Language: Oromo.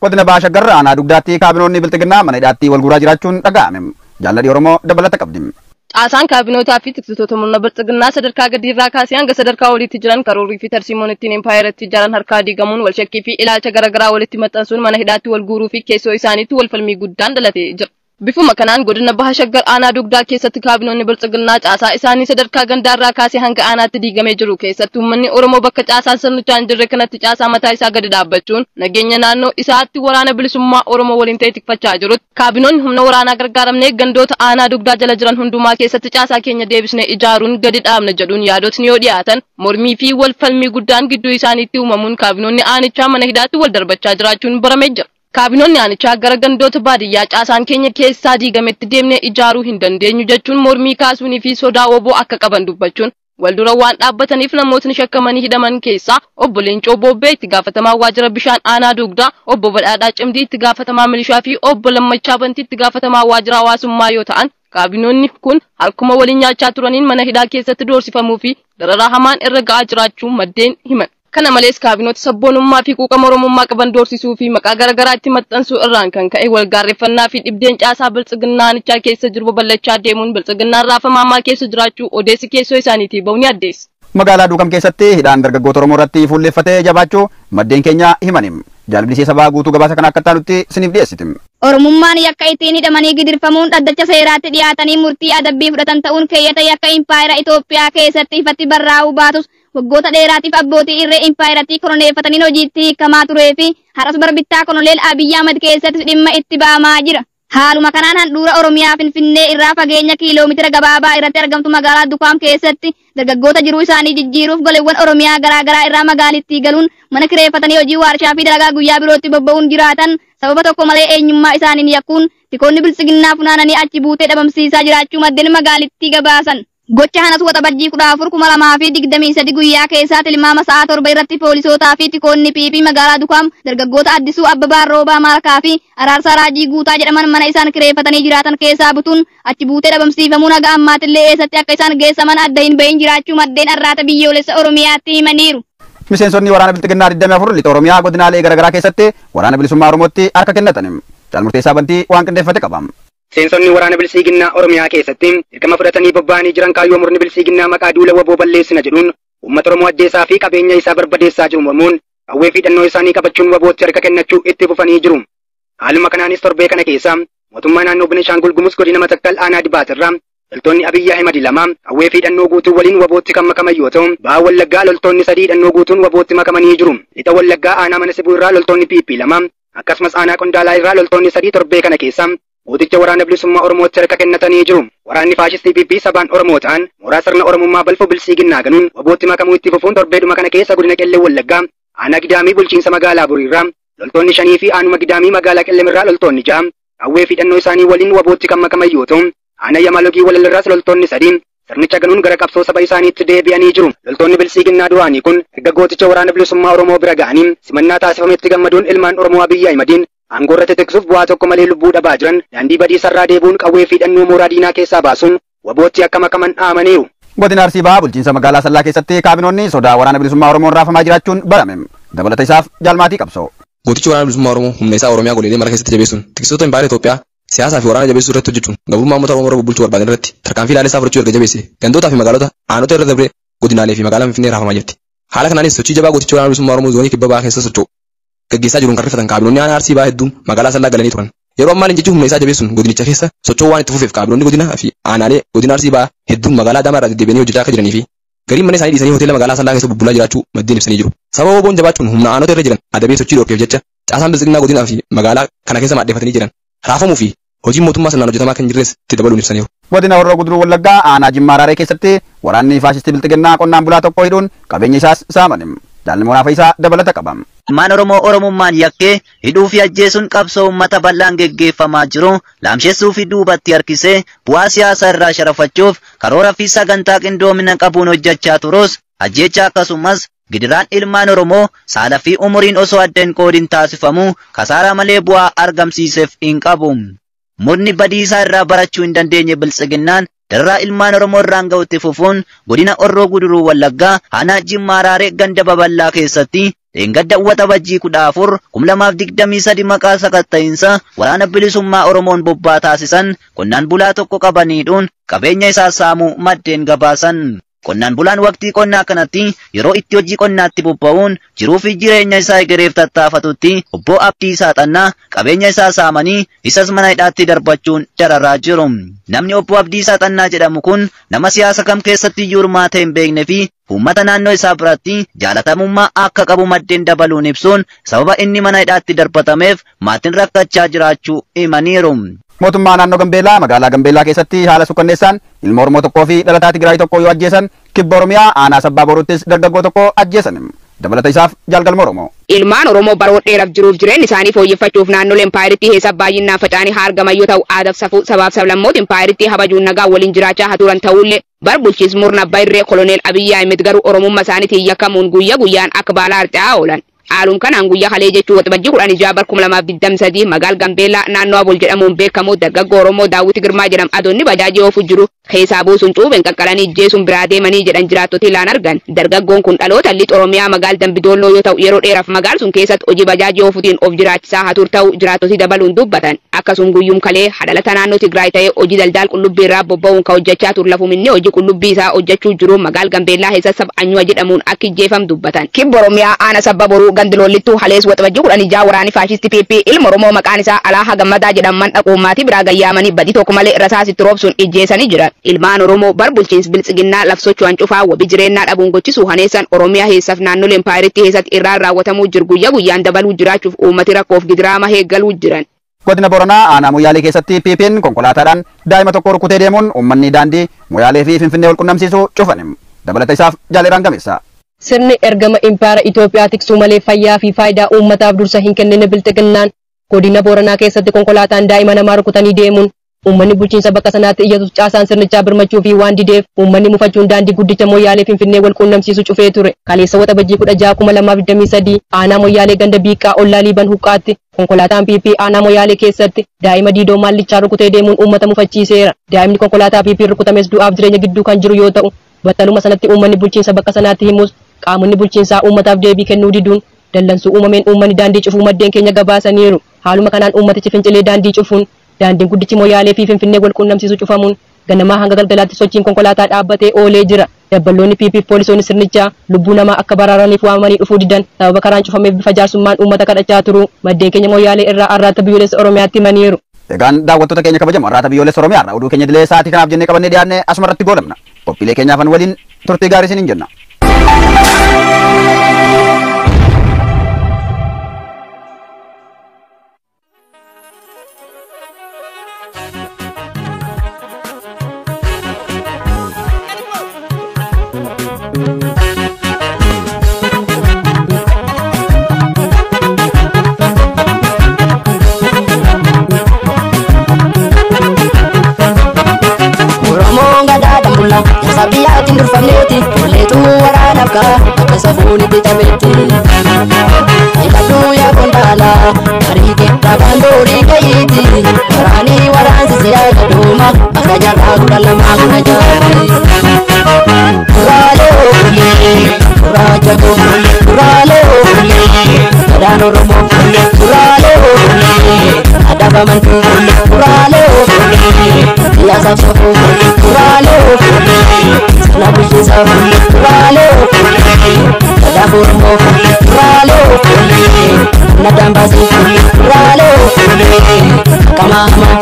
Godina Baha Shaggar aanaa Dugdaatti kaabinoonni Bilxiginnaa mana hidhaatti wal guuraa jiraachuun dhaga'ame. Jaalladhi Oromoo dabalata qabdi. Caasaan kaabinootaa fi tiksitoota murna Bilxiginnaa sadarkaa gadiirraa kaasee hanga sadarkaa oliitti jiran karoorii fi tarsiimoon ittiin impaayeratti ijaaran harkaa diigamuun wal shakkii fi ilaalcha garaagaraa walitti maxxansuun mana hidhaatti wal guuruu fi keessoo isaaniitti wal falmii guddaan dhalatee jira. Bifuma kanaan godina Baha Shaggar aanaa Dugdaa keessatti kaabinoonni Bilxiginnaa caasaa isaanii sadarkaa gandaarraa kaasee hanga aanaatti diigamee jiru keessatti uummanni Oromoo bakka caasaan sirnichaa hin jirre kanatti caasaa mataa isaa gadi dhaabbachuun nageenya naannoo isaatti waraana bilisummaa Oromoo waliin ta'e tikfachaa jirutti kaabinoonni humna waraanaa gargaaramnee gandoota aanaa Dugdaa jala jiran hundumaa keessatti caasaa keenya deebisnee ijaaruun gadi dhaabna jedhuun yaadotni yoo dhiyaatan mormii fi wal falmii guddaan gidduu isaaniitti uumamuun kaabinoonni aanichaa mana hidhaatti wal darbachaa jiraachuun baramee jira. Kaabinoonni aanichaa gara gandoota baadiyyaa caasaan keenya keessaa diigametti deemnee ijaaruu hin dandeenyu jechuun mormii kaasuunii fi sodaa woboo akka qaban dubbachuun wal dura waan dhaabbataniif namootni shakkamanii hidhaman keessaa obbo Leencoo Boobbee itti gaafatamaa waajjira bishaan aanaa Dugdaa, obbo Badhaadhaa Cimdii itti gaafatamaa milishaa fi obbo Lammachaa Bantii itti gaafatamaa waajjira hawaasummaa yoo ta'an kaabinoonni kun harkuma waliin nyaachaa turaniin mana hidhaa keessatti doorsifamuu fi dararaa hamaan irra ga'aa jiraachuu maddeen himan. Kana malees kaabinoota sabboonummaa fi quuqama Oromummaa qaban doorsisuu fi maqaa garaagaraa itti maxxansuu irraan kan ka'e walgaarreeffannaa fi dhibdeen caasaa Bilxiginnaa aanichaa keessa jiru babal'achaa deemuun Bilxiginnaan raafamaa hamaa keessa jiraachuu odeessi keessoo isaaniitii ba'u ni addeessa. Magaalaa Duukam keessatti hidhaan dargaggoota Oromoo irratti fuulleeffatee jabaachuu maddeen keenya himani. Jaalablisee sabaa guutuu gabaasa kana akka taanutti isiniif dhiyeessiti. Oromummaan yakka ittiin hidhamanii gidirfamuun dhaddacha seeraatti dhiyaatanii murtii adabbii fudhatan ta'uun keeyyata yakka impaayera Itoophiyaa keessatti ifatti barraa'uu baatus waggoota dheeraatiif abbootii irree impaayeratti koroneeffatanii hojiitti hiikamaa turee fi har'as barbittaa koloneel Abiyyi Ahmad keessatti dhimma itti ba'amaa jira. Haaluma kanaan handhuura Oromiyaa Finfinnee irraa fageenya kiiloomeetira gabaabaa irratti argamtu magaalaa Dukaam keessatti dargaggoota jiruu isaanii jijjiiruuf goleewwan Oromiyaa garaagaraa irraa magaalittii galuun mana kireeffatanii hojii waarshaa fi dalagaa guyyaa birootti bobba'uun jiraatan sababa tokko malee eenyummaa isaaniin yakkuun tikoonni Bilxiginnaa funaananii achi buutee dhabamsiisaa jiraachuu maddeen magaalittii gabaasan. Gocha hanas Waxabajjii 14/2023 guyyaa keessaa tilmaama sa'a 7 irratti poolisootaa fi tikoonni PP magaalaa Dukaam dargaggoota Addisuu Abbabaa Roobaa Maalkaa fi Araarsaa Raajii Guutaa jedhaman mana isaan kireeffatanii jiraatan keessaa butuun achi buutee dhabamsiifamuun haga ammaatillee eessatti akka isaan geessaman adda hin bahin jiraachuu maddeen arraata biyyoolessa Oromiyaatti himaniiru. Miseensonni waraana Bilxiginnaa 24 lixa Oromiyaa godinaalee garaagaraa keessatti waraana bilisummaa Oromootti harka kennatan. Jaalmurteessaa Bantii waan qindeeffate qaba. Miseensonni waraana Bilxiginnaa Oromiyaa keessatti dirqama fudhatanii bobba'anii jiran kaayyoo murni Bilxiginnaa maqaa duula waboo balleessina jedhuun uummata Oromoo ajjeesaa fi qabeenya isaa barbadeessaa jiru mormuun qawwee fi hidhannoo isaanii qabachuun wabootti harka kennachuu itti fufanii jiru. Haaluma kanaanis torbee kana keessa mootummaa naannoo Benishaangul Gumuz godina Matakkal aanaa Dibaatirraa loltoonni Abiyyi Ahimad 2 qawwee fi hidhannoo guutuu waliin wabootti kan makaman yoo ta'u, Baha Wallaggaa loltoonni 3 hidhannoo guutuun wabootti makamanii jiru. Lixa Wallaggaa aanaa mana Sibuu irraa loltoonni PP 2 akkasumas aanaa Qondaalaa irraa loltoonni 3 torbee kana keessa gooticha waraana bilisummaa Oromootti harka kennatanii jiru. Waraanni faashistii PP sabaan Oromoo ta'an mooraa sirna Oromummaa balfu Bilxiginnaa ganuun wabootti makamuu itti fufuun torbeedhuma kana keessa godina Qellem Wallaggaa aanaa Gidaamii bulchiinsa magaalaa Buriirraa loltoonni 5 fi aanuma Gidaamii magaalaa Qellem irraa loltoonni 6 qawwee fi hidhannoo isaanii waliin wabootti kan makaman yoo ta'u, aanaa Yamalogii Walalirraas loltoonni 3 sirnicha ganuun gara qabsoo saba isaaniitti deebi'anii jiru. Loltoonni Bilxiginnaa duraanii kun erga gooticha waraana bilisummaa Oromoo bira ga'anii simannaa taasifametti gammaduun ilmaan Oromoo Abiyyi Ahimadiin aangoo irratti tiksuuf bu'aa tokko malee lubbuu dhabaa jiran daandii badii sarraa deebuun qawwee fi hidhannoo mooraa diinaa keessaa baasuun wabootti akka makaman dhaamaniiru. Godina Arsii Bahaa bulchiinsa magaalaa Sallaa keessatti kaabinoonni sodaa waraana bilisummaa Oromoon raafamaa jiraachuun barame. Dabalata isaaf jaalmaatii qabsoo. Gootichi waraana bilisummaa Oromoo humna isaa Oromiyaa goleelee mara keessatti jabeessuun tiksitoota impaayera Itoophiyaa siyaasaa fi waraana jabeessuu irratti hojjechuun gabrummaa uummata Oromoo irra bulchuu barbaadan irratti tarkaanfii ilaalessaa fudhachuu erga jabeesse gandootaa fi magaalota aanota irra dabree godinaalee fi magaalaa Finfinnee raafamaa jirti. Haala kanaanis sochii jabaa gootichi waraana bilisummaa Oromoo zoonii kibba bahaa keessa socho'u gaggeessaa jiruun kan rifatan kaabinoonni aanaa Arsii Bahaa hedduun magaalaa Sallaa galanii turan. Yeroo ammaa leenjichi humna isaa jabeessuun godinicha keessa socho'uu waan itti fufeef kaabinoonni godinaa fi aanaalee godina Arsii Bahaa hedduun magaalaa Adaamaa irraa deddeebi'anii hojjechaa akka jiranii fi gariin mana isaanii dhiisanii hoteela magaalaa Sallaa keessa bubbulaa jiraachuu maddeen ibsanii jiru. Sababa woboon jabaachuun humna aanota irra jiran adabee sochii dhorkeef jecha caasaan Bilxiginnaa godinaa fi magaalaa kana keessa maaddeeffatanii jiran raafamuu fi hojiin mootummaa sirnaan hojjetamaa kan jirres itti dabaluun ibsaniiru. Godina Horroo Guduruu Wallaggaa aanaa Jimmaa Raaree keessatti waraanni faashistii Bilxiginnaa qonnaan bulaa tokko hidhuun qabeenya isaas saaman. Jaalli Moonaa Fayisaa dabalata qaba. Ilmaan Oromoo Oromummaan yakkee hidhuu fi ajjeesuun qabsoo uummata bal'aan geggeeffamaa jiru laamshessuu fi duubatti harkisee bu'aa siyaasaa irraa sharafachuuf karoora fi sagantaa qindoomina qabuun hojjechaa turus ajjeecha akkasumas gidiraan ilmaan Oromoo saala fi umuriin osoo adda hin qoodin taasifamu kasaaraa malee bu'aa argamsiiseef hin qabu. Murni badiisaa irraa barachuu hin dandeenye Bilxiginnaan dararaa ilmaan Oromoo irraan ga'utti fufuun godina Horroo Guduruu Wallaggaa aanaa Jimmaa Raaree ganda babal'aa keessatti dheengadda Waxabajjii 14 2023 maqaa sakatta'iinsa waraana bilisummaa Oromoon bobbaa taasisan qonnaan bulaa tokko qabaniidhuun qabeenya isaa saamuu maddeen gabaasan. Qonnaan bulaan waqtii qonnaa kanatti yeroo itti hojii qonnaatti bobba'uun jiruu fi jireenya isaa egereef tattaafatutti obbo Abdiisaa Xannaa qabeenya isaa saamanii isas mana hidhaatti darbachuun dararaa jiru. Namni obbo Abdiisaa Xannaa jedhamu kun nama siyaasa kam keessatti iyyuu hirmaatee hin beekne fi uummata naannoo isaa biratti jaalatamummaa akka qabu maddeen dabaluun ibsuun sababa inni mana hidhaatti darbatameef maatiin rakkachaa jiraachuu himaniiru. Mootummaa naannoo Gambeellaa magaalaa Gambeellaa keessatti haala suukanneessaan ilma Oromoo tokkoo fi dhalataa Tigraay tokko yoo ajjeesan kibba Oromiyaa aanaa Sabbaa Boruuttis dargaggoo tokko ajjeesan. Dabalata isaaf jaalgalma Oromoo. Ilmaan Oromoo baroo dheeraaf jiruuf jireenya isaanii fooyyeffachuuf naannolee impaayiritti keessa baay'inaan faca'anii haa argaman yoo ta'u aadaaf safuu sabaaf sablammoota impaayiritti habajuun nagaa waliin jiraachaa haa turan ta'ullee bar bulchiinsi murna abbaa irree koloneel Abiyyi Ahmed garuu Oromummaa isaaniitiin yakkamuun guyyaa guyyaan akka baala harca'aa oolan. Haaluma kanaan guyyaa halee jechuun Waxabajjii 16 bara 2023 magaal Gambeellaa naannoo Abol jedhamuun beekamu dargaggoo Oromoo Daawit Girmaa jedhamu adoonni bajaajii oofu jiru keessaa buusuun cuubeen qaqqalanii ijjeesuun biraa deemanii jedhan jiraattota ilaan argan. Dargaggoon kun dhaloota lixa Oromiyaa magaal Dambidolloo yoo ta'u yeroo dheeraaf magaal sun keessatti hojii bajaajii oofuutiin of jiraachisaa haa ture ta'u jiraattoti dabaluun dubbatan. Akkasuma guyyum kalee hadhalata naannoo Tigraay ta'ee hojii daldala qullubbii irraa bobba'uun kan hojjechaa ture lafum inni hojii qullubbii isaa hojjechuu jiru magaal Gambeellaa keessa saba Anyuwa jedhamuun akka ijjeefam dubbatan. Kibba Oromiyaa aanaa Sabba Boruu gandiloollittuu halees Waxabajjii 16 waraanni faashisti PP ilma Oromoo maqaan isaa Alaahaa Gammadaa jedhaman dhaquu maatii biraa gayyaamanii badii tokko malee rasaasitti roobsuun ijjeessanii jiran. Ilmaan Oromoo bar bulchiinsi biltsiginnaa laf socho'an cufaa wabii jireenyaa dhabuun gochisuu haneessan Oromiyaa keessaaf naannolee impaayiritti keessatti irraan raawwatamuu jiru guyyaa guyyaan dabaluu jiraachuuf uummati rakkoof gidiraama heeggaluu jiran. Godina Boranaa aanaa Moyyaalee keessatti PP'n konkolaataadhaan daa'ima tokko rukutee deemuun uummanni daandii Moyyaalee fi Finfinnee wal qunnamsiisuu cufan. Dabalata isaaf jaaleeraan gameessa. Sirni ergama impaayera Itoophiyaa tiksuu malee fayyaa fi faayidaa uummataaf dursa hin kennine bilxiginnaan godina Booranaa keessatti konkolaataan daa'ima namaa rukutanii deemuun uummanni bulchiinsa bakka sanaatti iyyatu caasaan sirnichaa birmachuu fi waan dideef uummanni mufachuun daandii guddicha Moyyaalee Finfinnee wal quunnamsiisu cufee ture. Kaleessa Waxabajjii 16 2023 aanaa Moyyaalee ganda Biiqqaa ollaa Liiban Huqqaatti konkolaataan PP aanaa Moyyaalee keessatti daa'ima Diidoo Maallichaa rukutee deemuun uummata mufachiiseera. Daa'imni konkolaataa PP rukutames du'aaf jireenya gidduu kan jiru yoo ta'u battaluma sanatti uummanni bulchiinsa bakka sanaatti himus qaamonni bulchiinsaa uummataaf deebii kennuu diduun dallansuu uumameen uummanni daandii cufuu maddeen keenya gabaasaniiru. Haaluma kanaan uummatichi fincilee daandii cufuun daandiin guddichi Moyyaalee fi Finfinnee wal quunnamsiisu cufamuun ganamaa hanga galgalaatti sochiin konkolaataa dhaabbatee oolee jira. Dabballoonni PP poolisoonni sirnichaa lubbuu namaa akka baraaraniif waamanii dhufuu didan sababa karaan cufameef bifa jaarsummaan uummata kadhachaa turu maddeen keenya Moyyaalee irraa Arraata Biyyoolessa Oromiyaatti himaniiru. Egaan daawwattoota keenya kabajamoo Arraata Biyyoolessa Oromiyaa irraa oduu keenya dilee sa'aatii kanaaf jennee qabannee dhiyaanne asuma irratti goolabna. Qophiilee keenyaafan waliin turtii gaarii isiniin jenna. Sabiyaatiin durfamneeti tolleetu waraanaaf kaa akka safuunitti taphetti. Hidhadhuu yaa qondaala ariite ragaan doorii gahiiti waraanii waraansise yaa gadooma akka jaarraa 12 16. Turaalee oofulee turaaja koo turaalee oofulee gadaan Oromoo turaalee oofulee adabamantuu turaalee oofulee siyaasaaf safuu turaalee oofulee. Sirna bulchiinsaa turaalee oofulee gadaa Oromoo turaalee oofulee humna dambaasii turaalee oofulee akkama hamaa